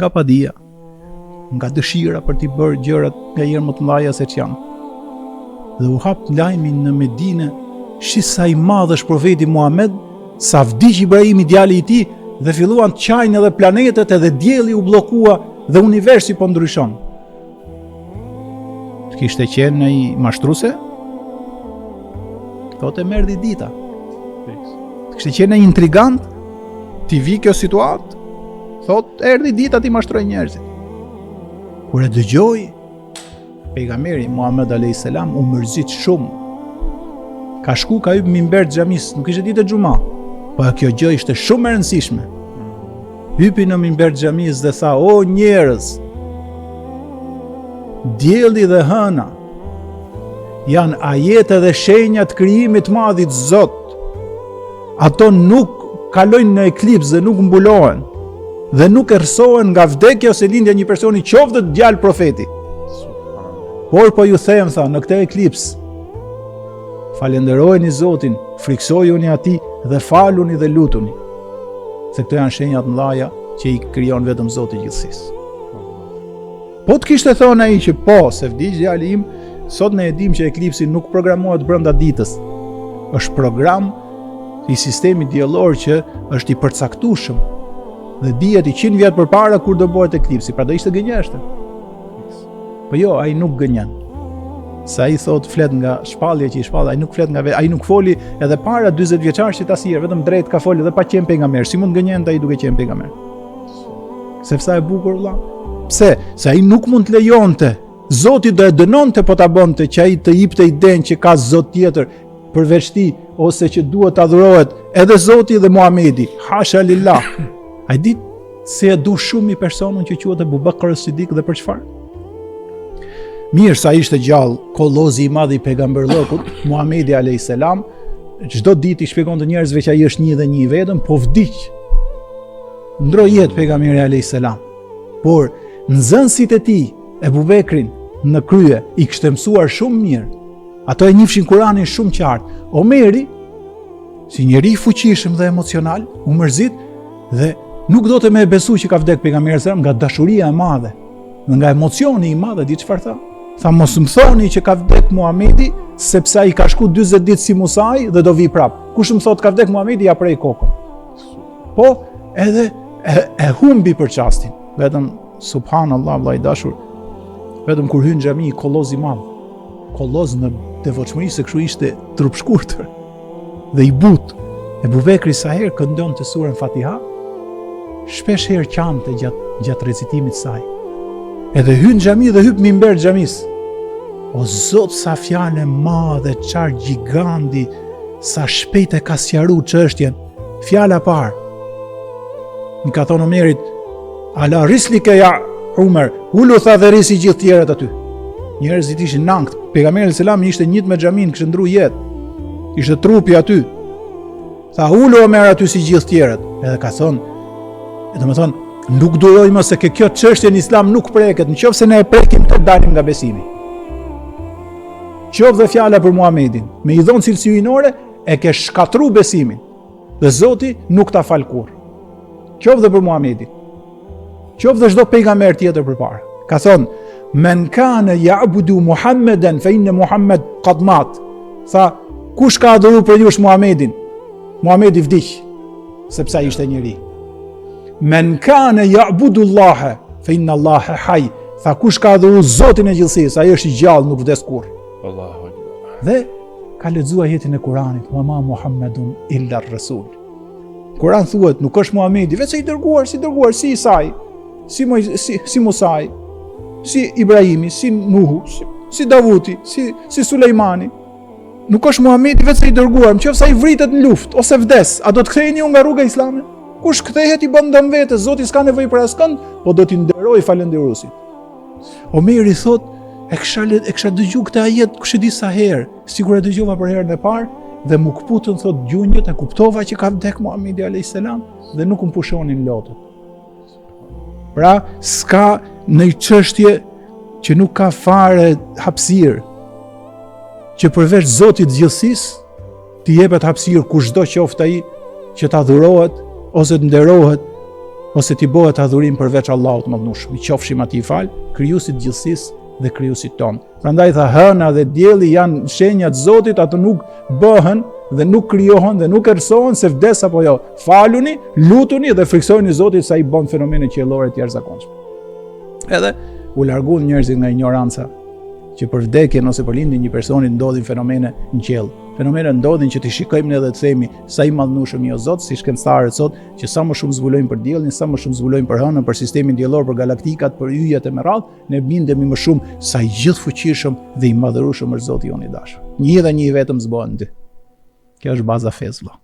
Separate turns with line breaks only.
Nga padija, nga dëshira për t'i bërë gjërat nganjëherë më të mëdha se ç'janë. Dhe u hap lajmi në Medine, shi sa i madh është profeti Muhammed, sa vdiq Ibrahimi djali i tij dhe filluan të qajnë edhe planetet edhe dielli u bllokua dhe universi po ndryshon. Të kishte qenë ai mashtrus? Thotë më erdhi dita. Të kishte qenë ai intrigant? T'i vijë kjo situatë? Thotë erdhi dita t'i mashtroj njerëzit. Kur e dëgjoi pejgamberi Muhammed alayhis salam u mërzit shumë. Ka shku ka hyp n'mimber të xhamisë, nuk ishte ditë e xhuma. Po kjo gjë ishte shumë e rëndësishme. Hypi në mimber të xhamisë dhe tha, o njerëz, dielli dhe hëna janë ajete dhe shenja të krijimit të madhit Zot. Ato nuk kalojnë në eklips dhe nuk mbulohen dhe nuk errësohen nga vdekja ose lindja e një personi qoftë dhe djalë profeti. Por po ju them, tha, në këtë eklips, falenderojeni Zotin, frikësojuni atij dhe faluni dhe lutuni. Se këto janë shenja të mëdha që i krijon vetëm Zoti i gjithësisë. Po të kishte thënë ai që po, se vdiq djali im, sot ne e dimë që eklipsi nuk programohet brenda ditës. Është program i sistemit diellor që është i përcaktueshëm dhe dihet 100 vjet përpara kur do bëhet eklipsi, pra do ishte gënjeshtër. Po jo, ai nuk gënjen. Se ai thot flet nga shpallja që i shpall, ai nuk flet nga vetë, ai nuk foli edhe para 40 vjeçarshit asnjëherë, vetëm drejt ka folë edhe pa qenë pejgamber. Si mund të gënjente ai duke qenë pejgamber? Sepse e bukur vëlla. Pse? Se ai nuk mund të lejonte. Zoti do e dënonte po ta bënte që ai të jipte idenë që ka Zot tjetër përveç tij ose që duhet të adhurohet edhe Zoti dhe Muhamedi. Hasha lillah. A di se e du shumë një person që quhet Ebu Bekër Sidik dhe për çfarë? Mirë sa ishte gjallë kollozi i madh i pejgamberllëkut, Muhamedi alayhis salam, çdo ditë i shpjegonte njerëzve që ai është një dhe një i vetëm, po vdiq. Ndroi jetë pejgamberi alayhis salam. Por nxënësit e tij, Ebu Bekrin në krye, i kishte mësuar shumë mirë. Ato e njifshin Kuranin shumë qartë. Omeri, si njeri i fuqishëm dhe emocional, u mërzit dhe nuk donte me e besu që ka vdek pejgamberi alayhis salam nga dashuria e madhe dhe nga emocioni i madh, di çfarë tha? Tha mos më thoni që ka vdek Muhamedi sepse ai ka shku 40 ditë si Musai dhe do vi prap. Kush më thotë ka vdek Muhamedi ja prej kokën. Po, edhe e, e humbi për çastin. Vetëm subhanallahu vëlla i dashur. Vetëm kur hyn në xhami kolloz i madh. Kolloz në devotshmëri se kështu ishte trupshkurtër dhe i butë. Ebu Bekri sa herë këndonte suren Fatiha, shpesh herë qante gjatë gjatë recitimit të saj. Edhe hyn në xhami dhe hyp n'mimber të xhamisë. O Zot sa fjalë e madhe, çfarë gjigandi, sa shpejt e ka sqaru çështjen. Fjala e parë. I ka thonë Omerit, ala rislike ja Umer, ulu tha dhe rri si gjithë tjerët aty. Njerëzit ishin në ankth. Pejgamberi alayhis salam ishte njët me xhaminë, kishte ndru jetë. Ishte trupi aty. Tha ulu Omer aty si gjithë tjerët. Edhe ka thonë, e domethënë, nuk duroj më se ke kjo çështje në islam nuk preket, në qoftë se ne e prekim të dalim nga besimi. Qoftë dhe fjala për Muhamedin, me i dhonë cilësi hyjnore, e ke shkatru besimin. Dhe Zoti nuk ta fal kurrë. Qoftë dhe për Muhamedin. Qoftë dhe çdo pejgamber tjetër përpara. Ka thonë, men kane ja'budu Muhammeden, fe inne Muhammed kad mat. Tha, kush ka adhuru prej jush Muhammedin? Muhammedi vdiq, sepse ai ishte njeri. Men kane ja'budu Allahe, fe inne Allahe haj. Tha, kush ka adhuru Zotin e gjithësisë, ai është i gjallë, nuk vdes kurrë.
Allahu Akbar.
Dhe ka lexu ajetin e Kuranit, "Wa ma Muhammedun illa rasul." Kur'an thuhet, nuk është Muhamedi, veçse i dërguar, si dërguar, si Isai, si Moj, si si Musai, si Ibrahimi, si Nuhu, si, si Davuti, si si Sulejmani. Nuk është Muhamedi veçse i dërguar, në qoftë se ai vritet në luftë ose vdes, a do të ktheheni ju nga rruga islame? Kush kthehet i bën dëm vetes, Zoti s'ka nevojë për askënd, po do t'i nderojë falënderuesit. Omeri thot, e kisha e kisha dëgju këtë ajet kush e di sa herë, sikur e dëgjova për herën e parë dhe m'u këputën thot gjunjët e kuptova që ka vdek Muhamedi alayhis salam dhe nuk më pushonin lotët. Pra, s'ka një çështje që nuk ka fare hapësirë që përveç Zotit të gjithësisë t'i jepet hapësirë kushdo qoftë ai që të adhurohet ose të nderohet. ose t'i bëhet adhurim përveç Allahut të Madhnushëm. I qofshim atij falë, krijuesit të gjithësisë dhe krijuesit tonë. Prandaj tha hëna dhe dielli janë shenja të Zotit, ato nuk bëhen dhe nuk krijohen dhe nuk errësohen se vdes apo jo. Faluni, lutuni dhe frikësojuni Zotit se ai bën fenomene qiellore të jashtëzakonshme. Edhe u larguan njerëzit nga injoranca që për vdekjen ose për lindjen e një personi ndodhin fenomene në qiell. Fenomene ndodhin që t'i shikojmë ne dhe të themi sa i madhnushëm je o Zot, si shkencëtarët sot, që sa më shumë zbulojnë për diellin, sa më shumë zbulojnë për hënën, për sistemin diellor, për galaktikat, për yjet e me radhë, ne bindemi më shumë sa i gjithëfuqishëm dhe i madhërueshëm është Zoti jonë i dashur. Një dhe një i vetëm s'bëhen dy. Kjo është baza e fesë, vëlla.